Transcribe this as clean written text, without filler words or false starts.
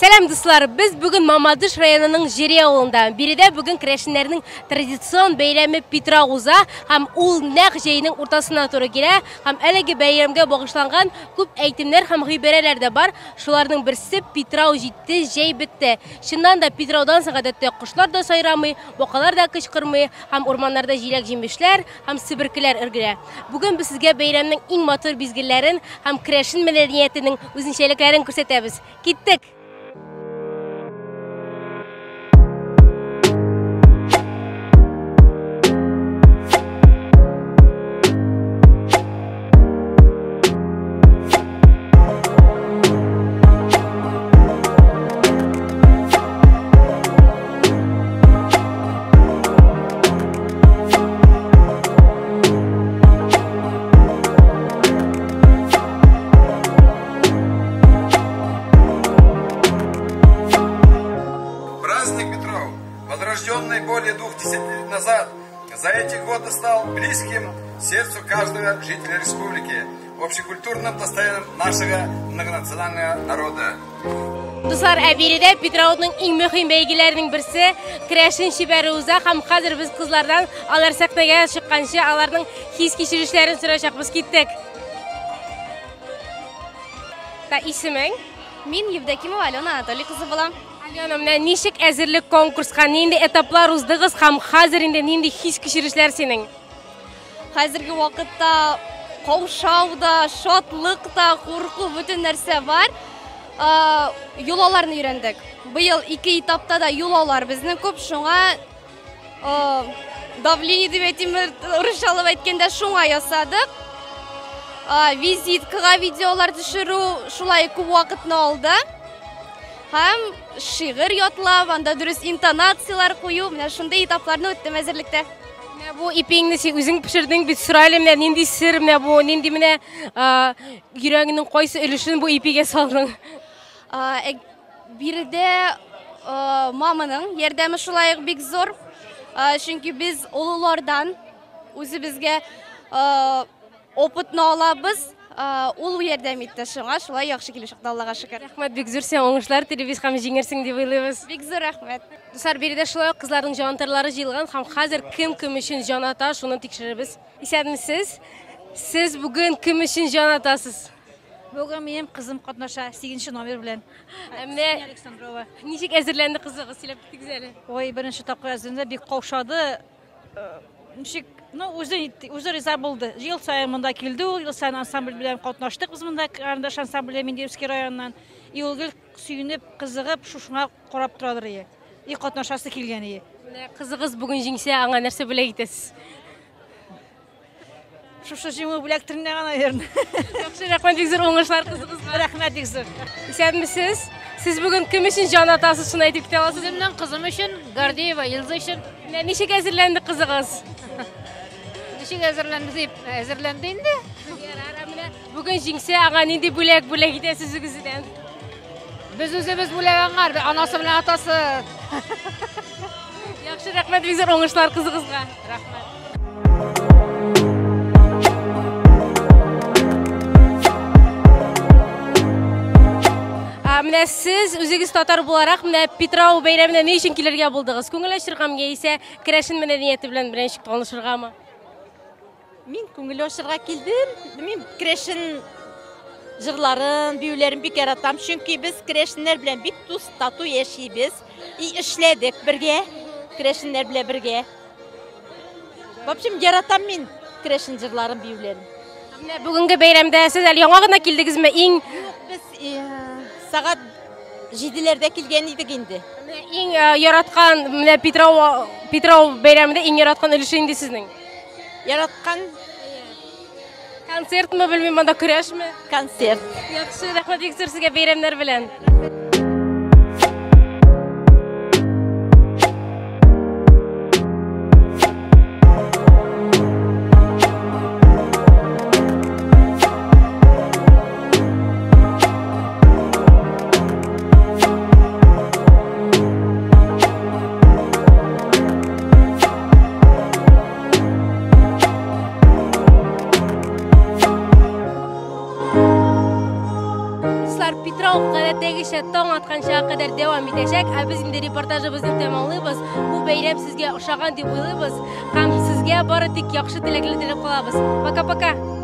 Сәлам, дуслар! Без бүген Мамадыш районының Җире авылында. Биредә бүген керәшеннәрнең традицион бәйрәме Питрау уза һәм ул нәкъ җәйнең уртасына туры килә һәм әлеге бәйрәмгә багышланган күп әйтемнәр һәм гыйбарәләр дә бар. Шуларның берсе Питрау җитте, җәй бетте. Чыннан да Питраудан соң гадәттә кошлар да сайрамый, бакалар да кычкырмый һәм урманнарда җиләк-җимешләр һәм себеркеләр өлгерә. Бүген без сезгә бәйрәмнең иң матур мизгелләрен һәм керәшен мәдәниятенең үзенчәлекләрен күрсәтәбез. Киттек! Праздник Петров, возрожденный более 2 десятилетий назад, за эти годы стал близким сердцу каждого жителя республики, общекультурным достоянием нашего многонационального народа. Дуслар, ә биредә Питрауның иң мөһим бәйгеләренең берсе Керәшен чибәре уза һәм хәзер без кызлардан алар сәхнәгә чыкканчы аларның хис-кичерешләрен сорашакбыз. Киттек. Та исемең? Мин Евдокимова Алена Анатолий кызы булам. Алена, менә ничек әзерлек конкурска, нинди этаплар уздыгыз һәм хәзер инде нинди хис-кичерешләр синең? Хәзерге вакытта каушау да, шатлык та, курку, бөтен нәрсә бар. Йолаларны өйрәндек. Быел ике этапта да йолалар безнең күп, шуңа давление дип әйтимме, урысчалап әйткәндә, шуңа ясадык. Визиткага видеолар төшерү шулай күп вакытны алды. Һәм шигырь ятлап, анда дөрес интонацияләр кую, менә шундый этапларны үттем әзерлектә. Менә бу ипиеңне син үзең пешердең бит, сора әле, менә нинди сер, менә бу, нинди менә йөрәгеңнең кайсы өлешен бу ипигә салдың? Биредә маманың ярдәме шулай ук бик зур. Чөнки без олылардан үзебезгә опытны алабыз. Ул ярдәм итте шуңа, шулай яхшы килеп чыкты, Аллага шөкер. Рәхмәт бик зур, сиңа уңышлар телибез һәм җиңерсең дип уйлыйбыз. Бик зур рәхмәт. Дуслар, биредә шулай ук кызларның җанатарлары җыелган һәм хәзер кем кем өчен җан ата, шуны тикшерербез. Исәнмесез? Сез бүген кем өчен җан атасыз? Бүген минем кызым катнаша 8 номер белән. Ә менә Александрова. Ничек әзерләнде кызыгыз? Сөйләп китегез әле. Ой, беренче тапкыр әзерләнде, бик каушады. Ничек, ну, үзе үзе риза булды. Ел саен монда килде ул, ел саен ансамбль белән катнаштык без монда, Карандаш ансамбле Менделеевский районыннан. И ул гел сөенеп, кызыгып, шушыңа карап торадыр ие. И катнашасы килгән ие. Менә кызыгыз бүген җиңсә, аңа нәрсә бүләк итәсез? Шушы җиңү бүләк төрендә генә, наверное. Яхшы, рәхмәт бик зур, уңышлар кызыгызга. Рәхмәт бик зур. Исәнмесез? Сез бүген кем өчен җан атасыз, шуны әйтеп китә аласыз? Үземнең кызым өчен, Гордеева Илза өчен. Менә ничек әзерләнде кызыгыз? Ничек әзерләнде дип, әзерләнде инде. Ярар, ә менә бүген җиңсә, аңа нинди бүләк бүләк итәсез үзегездән? Без үзебез бүләк аңар, анасы белән атасы. Яхшы, рәхмәт бик зур, уңышлар кызыгызга. Рәхмәт. Менә сез үзегез татар буларак, менә Питрау бәйрәменә ни өчен килергә булдыгыз? Күңел ачыргамы яисә керәшен мәдәнияте белән берничек танышыргамы? Мин күңел ачырга килдем. Мин керәшен җырларын, биюләрен бик яратам. Чөнки без керәшеннәр белән бик дус, тату яшибез. И эшләдек бергә, керәшеннәр белән бергә. В общем, яратам мин керәшен җырларын, биюләрен. Менә бүгенге бәйрәмдә сез әле яңа гына килдегезме? Иң Без сәгать 7-ләрдә килгән идек инде. Менә иң яраткан, менә Питрау бәйрәмендә иң яраткан өлеше инде сезнең? Яраткан Концертмы, белмим, монда көрәшме? Концерт. Яхшы, рәхмәт бик зур сезгә, бәйрәмнәр белән. Дуслар, Питрау гадәттәгечә таң атканчага кадәр дәвам итәчәк. Ә без инде репортажыбызны тәмамлыйбыз. Бу бәйрәм сезгә ошаган дип уйлыйбыз. Һәм сезгә бары тик яхшы теләкләр теләп калабыз. Пока-пока!